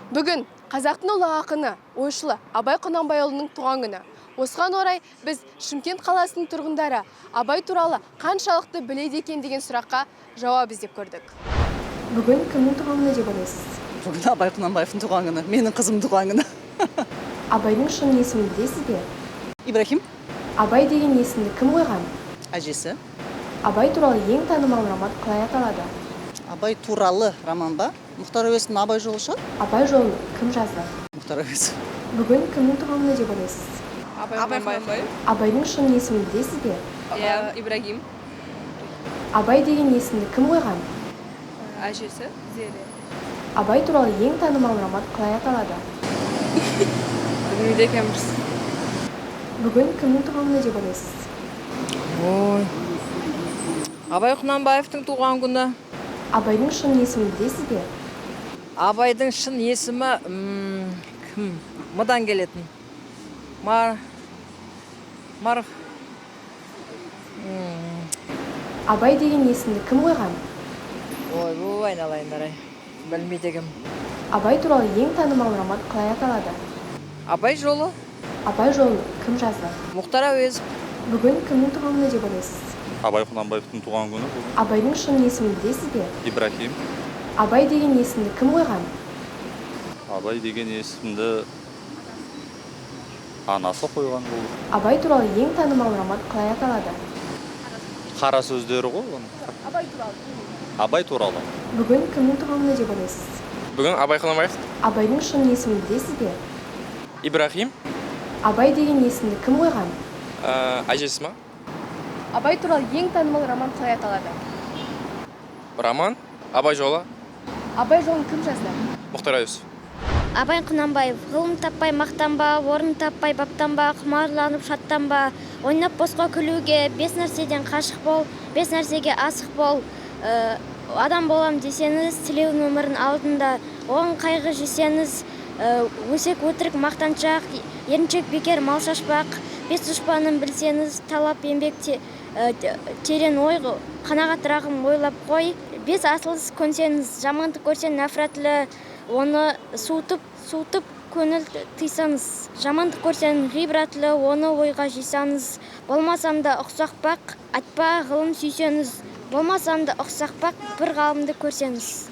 Бүгін қазақтың ұлы ақыны, ойшылы Абай Құнанбайұлының туған күні. Осыған орай біз Шымкент қаласының тұрғындары Абай туралы қаншалықты біледі екен деген сұраққа жауап іздеп көрдік. Бүгін кімнің туған күні деп ойлайсыз? Бүгін Абай Құнанбаевтың туған күні, менің қызымның туған күні. Абайдың шын есімін білесіз бе? Ибрахим. Абай деген есімді кім қойған? Әжесі. Абай туралы ең танымал роман қалай аталады? Абай туралы роман ба? Мұхтар Әуезовтің «Абай жолы» шығар. Абай жолын кім жазды? Мұхтар Әуезов. Бүгін кімнің туған күні деп ойлайсыз? Абай Құнанбаев. Абайдың шын есімін білесіз бе? Иә, Ибрагим. Абай деген есімді кім қойған? Әжесі Зере. Абай туралы ең танымал роман қалай аталады? Білмейді екенбіз. Бүгін кімнің туған күні деп ойлайсыз? Ой. Абай Құнанбаевтың туған күні. Абайдың шын есімін білесіз бе? Абайдың шын есімі кім? Мыдан келетін. Мар Мар Абай деген есімді кім қойған? Ойбой, айналайындар ай. Білмейді екенмін. Абай туралы ең танымал роман қалай аталады? Абай жолы. Абай жолын кім жазды? Мұхтар Әуезов. Бүгін кімнің туған күні деп ойлайсыз? Абай Құнанбаевтың туған күні бүгін. Абайдың шын есімін білесіз бе? Ибрахим. Абай деген есімді кім қойған? Абай деген есімді анасы қойған бұл. Абай туралы ең танымал роман қалай аталады? Қара сөздері ғой оның. Абай туралы. Абай туралы. Бүгін кімнің туған күні деп ойлайсыз? Бүгін Абай Құнанбаев. Абайдың шын есімін білесіз бе? Ибрахим. Абай деген есімді кім қойған? Әжесі ма? Абай туралы ең танымал роман қалай аталады? Роман «Абай жолы». Абай жолын кім жазды? Мұхтар Әуезов. Абай Құнанбаев. Ғылым таппай мақтанба, орын таппай баптанба, құмарланып шаттанба, ойнап босқа күлуге. Бес нәрседен қашық бол, бес нәрсеге асық бол. Адам болам десеңіз, тілеуің өмірін алдында, оған қайғы жесеңіз. Өсек, өтірік, мақтаншақ, еріншек, бекер мал шашпақ. Бес дұшпанын білсеңіз: талап, еңбек, терең ой, қанағат, рағым, ойлап қой. Бес асыл іс көнсеңіз: жамандық көрсең нәфрәтлі, оны суытып суытып көңіл тыйсаңыз. Жамандық көрсең ғибратлы, оны ойға жисаңыз. Болмасам да ұқсақ бақ, айтпа, ғылым сүйсеңіз. Болмасам да ұқсақ бақ, бір ғалымды көрсеңіз.